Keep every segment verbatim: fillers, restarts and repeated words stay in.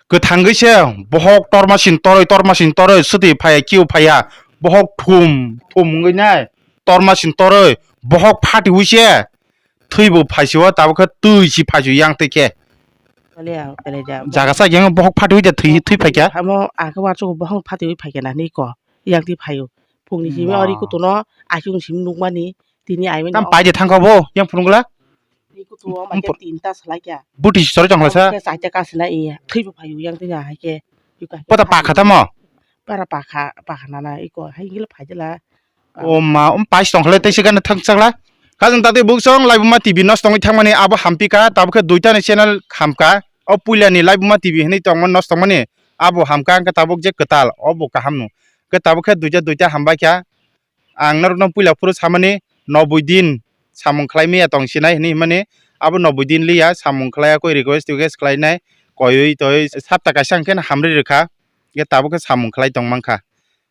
Kwthangwi se bohok tormasin toroi, tormasin toroi, swtwi phaiya, kiu phaiya, bohok thum, thum wngwi nai, tormasin toroi, bohok phatiwi se thwibo phaisio, tabuk khe twi si phaisio yang twi khe. Bale ang, bale ja. Jaga sa yang bohok phatiwi de thwi, thwi phaikha. Amo ang khe wansuk bohok phatiwi phaikha na ni ko, yang twi phaio. Phungni simi Ma. Ori kutuno, asung simi nukmani, tini aimani. Tam pai de thangkha bo, yang phunukla? Ni kutu o maikhe tinta salaikha. Buti si chori tongla sa? Khe chaita kasina iya. Thwibo phaio yang twi ya hai khe. Pota pakha tamo? Para pakha, pakha nana iko. Hai gila phaidela. O ma, um pais tongkhle tei se gana thang chakla. Khajang tati buksong Laibuma T V nos tongwi thangmani abo hampika, tabuk khe duita ni channel hamka. O puila ni Laibuma T V hinwi tongma nos tongmani abo hamka, hwnkhe tabuk je kwtal, obo kaham no. Hwnkhe tabuk khe duita, duita hambai kha. Ang norokno puila phuru samani noboi din samung khlai maya tong sinai hinwi himani, abo noboi din liya samung khlai ya koi request, request khlainai koiwi toi sapta kaisa hwnkhe hamri rwkha, hwnkhe tabuk khe samung khlai tong mankha.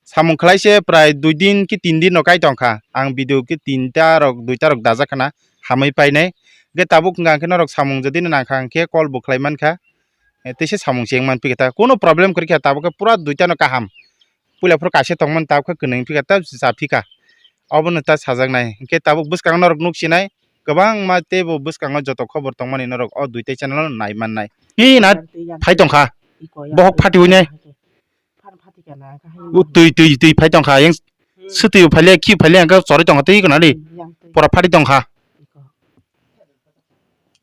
Samung khlai se prai dui din ki tin din no kai tongkha, ang video ki tinta rok duita rok dajak khana hamwi painai, hwnkhe tabuk hwnkha hwnkhe norok samung jodi no nangkha hwnkhe call bo khlai mankha, tei se samung cheng manphi khe ta, kono problem kwrwikha tabuk khe pura duita no kaham. Puila phuru kaisa tongmani tabuk khe kwnwi phika ta cha phika. Obono ta sajaknai. Hwnkhe tabuk bwskango norok nuk sinai kwbangma teibo bwskango joto khobor tongmani norok o duitai channel no nai mannai. Hi na phai tongkha. Bohok phatiwi nai. U twi twi twi phai tongkha. Yang swtwi phai le khi phai le ang chori tongkha tei kwna di. Pora phati tongkha.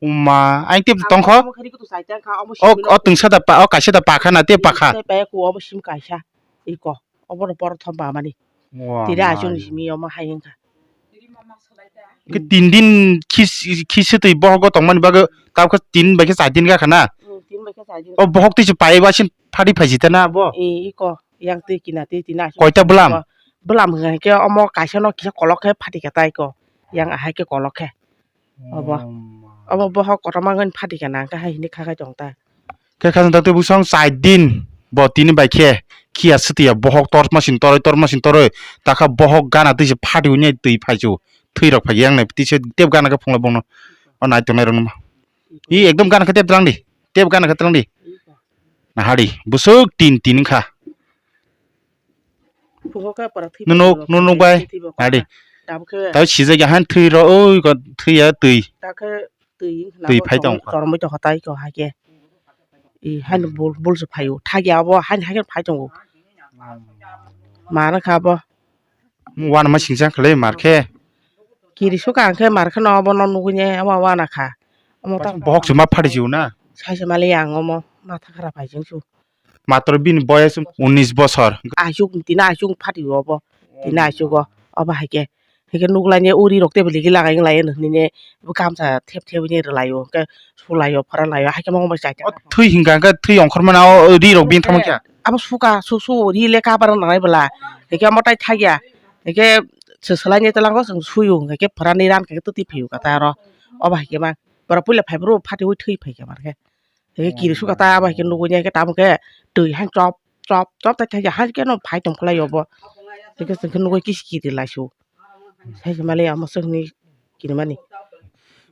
Uma, ang tip tongkho. Omo khe rikutwi sai tang kha, omo O, simi o no tungsa da pa, o kaisa da pakha na, tip pakha. Tei paya ku omo sim kaisa. Iko, obo no poro thom ba mani. Wa, Tira ma. Achung ni simi omo hai wngkha. Ke tin din khis, khis twi bohok tongmani bagwi, tabuk khe tin bai khe char din ga khana. Hmm, tin bai khe char din. O bohok twi se pai ba sin phadi phaisi ta na bo. I, iko, yang twi kina twi tina. Koita bwlam? Bwlam hwnkha khe omo kaisa no kisa kolok khe phati khe tai ko. Yang ahai khe kolok khe. Obo. Obo bohok kotorma wngkha phati khe nang khe hai hini kha khai tong ta. Khe khajang ta tei bwswng char din bo tini bai khe khiya swtwi ya bohok torma sin toroi torma sin toroi takha bohok gana twi se phati hwnwi twi phai chu thwi rok phai yang nai twi se tep gana khe phungla bono o nai tongnai rok no. I ekdom gana khe tep tlang di tep gana khe tlang di. Nahari bwswk tin tin wngkha. Phungo khe pora thwi Nunuk, phai nunuk bai. Thwi phai Adi. Tabuk khe Tau sijak ya han thwi ro, oi, ko thwi ya twi. Ta khe twi wngkha Twi nabo phai tong. Chormoi tong tai ko hai khe. I han bul, bul se phaio. Thagi abo han hai khe phai tongo. Mana kha bo. Wana ma singsa khlai mar khe. Kiri suka ang khe mar khe no abo no nugui ne abo wana kha. Omo ta Bohok se ma phari jiu na. Sai se mali ang omo matha khara phai jeng su. Matro bini boyes unis bosor. Asuk, tini asuk phati obo. Tini asuk o. Obo hai khe. Hai khe nuk lai ne uri rok tei belai khe lagai wng lai nini ne. Bo gamsa thep thep ne rwlai o. Hwnkhe sulai o, phoran lai o. Hai khe mo bai chai O twi hwnkha hwnkhe twi ongkhor mana o ri rok bini thangma khe. Abo suka su su ri le kabar wng nai bwla. Hai khe omo tai thak ya. Hai khe se swlai ne twlango chwng sui o. Hai khe phoran ni ran khe twi phai o kata aro. Obo hai khe ma. Borok puila phai bro phati ui thwi phai khe mar khe. Hingke kiri suka ta abo hai khe nugui ya khe tamo khe twi hai chop chop chop ta thai hai khe no phai tong khlai obo. Hingke chwng khe nugui kisi kiri lai su. Sai se mali amo chwng ni kiri mani.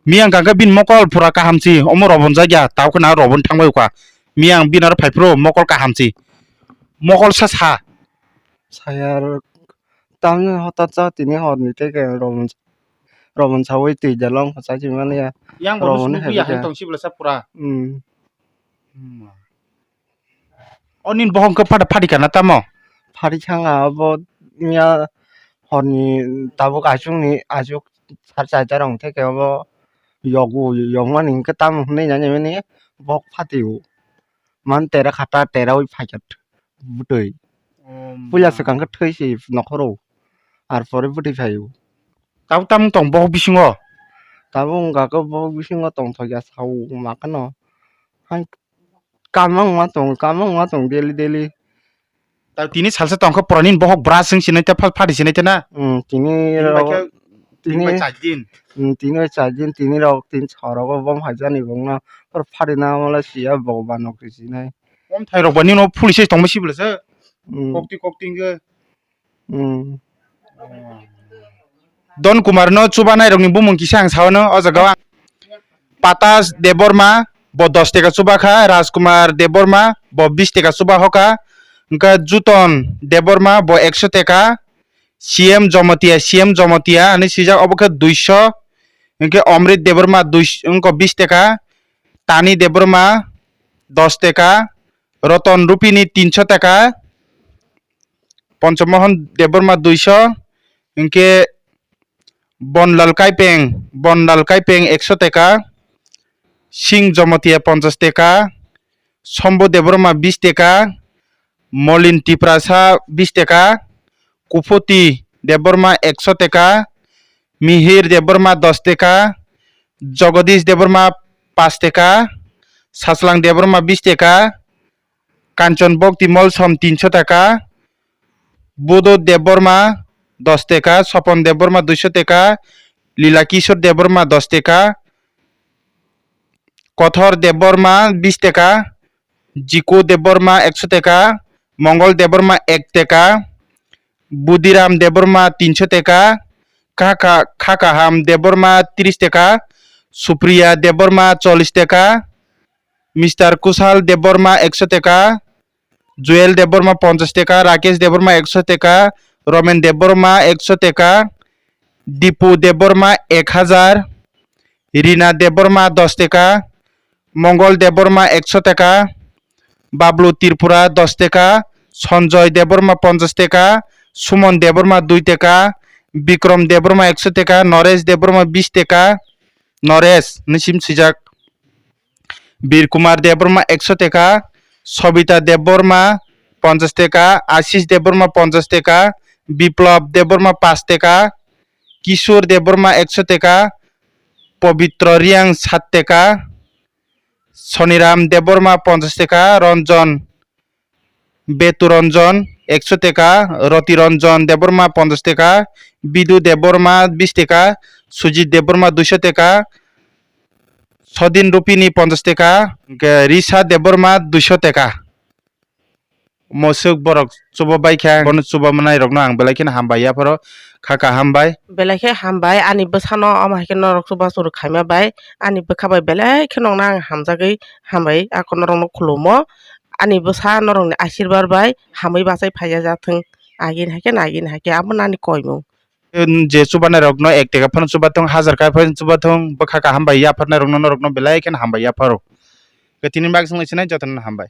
Miyang kha khe bini mokol pura kaham si omo robon jak ya tabuk khe na robon thang bai kha. Miyang bini aro phai phuru mokol kaham si. Mokol sa sa. Saya aro tang hotat cha tini hor ni tei ke robon robon sawi twi dalong cha si mani ya. Yang bo Robon nugui ya hai hai khe. Tong si bwla sa pura. Hmm. Hmm. O nini bohong khe phada phadi kana tamo? Phadi sanga abo ya hor ni tabuk asuk ni asuk sar chai ta rong theke abo yogu yong mani hingke tamo hinui nani mani bok phati o. Man tera khata tera oi phai kha bwtwi. Puila swkang khe thwi si nokhoro. Ar pore bwtwi phai o. Tabuk tamung tong bohok bisingo? Tabuk wngkha khe bohok bisingo tongthok ya sao ma kheno. Hai kamang ma tong, kamang ma tong daily daily. Ta tini salsa tong khe pura nini bohok bwraswng sinai te phal phadi sinai te na? Hmm, tini Tini bai rok, khe, tini tini bai char din. Hmm, tini bai char din, tini rok tin chorogo bom haijani bongno. Por phadi na mole siya bo banok ri sinai. Bom thai rok ba nini no police tong ma sibla se. Hmm. Kokti kokti hingke. Hmm. Don Kumar no chubanai rokni bumung kisa ang sao no o jaga o ang Patas Debbarma, bo dos teka chuba kha, Rajkumar Debbarma bo bis teka chuba hoka, hwnkhe Juton Debbarma bo ekso teka, C M Jomotia, C M Jomotia hinwi swijak, obo khe duiso, hwnkhe Omrit Debbarma dui, wngkha bis teka, Tani Debbarma dos teka, Roton Rupini tinso teka, Ponchomohon Debbarma duiso, hwnkhe Bonlal Kaipeng, Bonlal Kaipeng ekso teka, Singh Jomotia ponchas teka, Sombo Debbarma bis teka, Molin Tiprasa bis teka, Kuphuti Debbarma ekso teka, Mihir Debbarma dos teka, Jagadish Debbarma pas teka, Sachlang Debbarma bis teka, Kanchon Bhakti Molsom tinso teka, Budo Debbarma dos teka, Sopon Debbarma duiso teka, Lila Kishore Debbarma dos teka, Kothor Debbarma bis teka, Jiku Debbarma ekso teka, Mongol Debbarma ek teka, Budiram Debbarma tinso teka, Khaka, Khakaham Debbarma tris teka, Supriya Debbarma chollish teka, Mister Kushal Debbarma ekso teka, Joel Debbarma ponchas teka, Rakesh Debbarma ekso teka, Romen Debbarma ekso teka, Dipu Debbarma ek hajar, Rina Debbarma dos teka, Mongol Debbarma ekso teka, Bablu Tripura dos teka, Sanjoy Debbarma ponchas teka, Sumon Debbarma dui teka, Bikrom Debbarma ekso teka, Noresh Debbarma bis teka, Noresh hinwi sim swijak, Bir Kumar Debbarma ekso teka, Sobita Debbarma ponchas teka, Ashish Debbarma ponchas teka, Biplab Debbarma pas teka, Kishore Debbarma ekso teka, Pobitro Riang sat teka, Soniram Debbarma ponchas teka, Ranjan Betu Ranjan ekso teka, Roti Ranjan Debbarma ponchas teka, Bidu Debbarma bis teka, Sujit Debbarma duiso teka, Sodin Rupini ponchas teka, hwnkhe Risa Debbarma duiso teka. Mosuk borok chuba bai kha, bono chuba manai rokno ang belai kheno hambai yapharo, kha kaham bai. Belai khe hambai, ani bwsano omo hai khe norok chuba churu khaima bai, ani bwkha bai belai khe nokno ang hamjagwi hambai, ako norokno khulumo. Ani bwsa norokni asirbar bai hamwi bachai phaiya jathwng, agini hai khe nagini hai khe, abono ani koimung. Je chubanai rokno ek teka phano chubathung, hajar kai phano chubathung, bwkha kaham bai yapharnai rokno norokno belai kheno hambai yapharo. Tini bak swngwi sinai jotono hambai.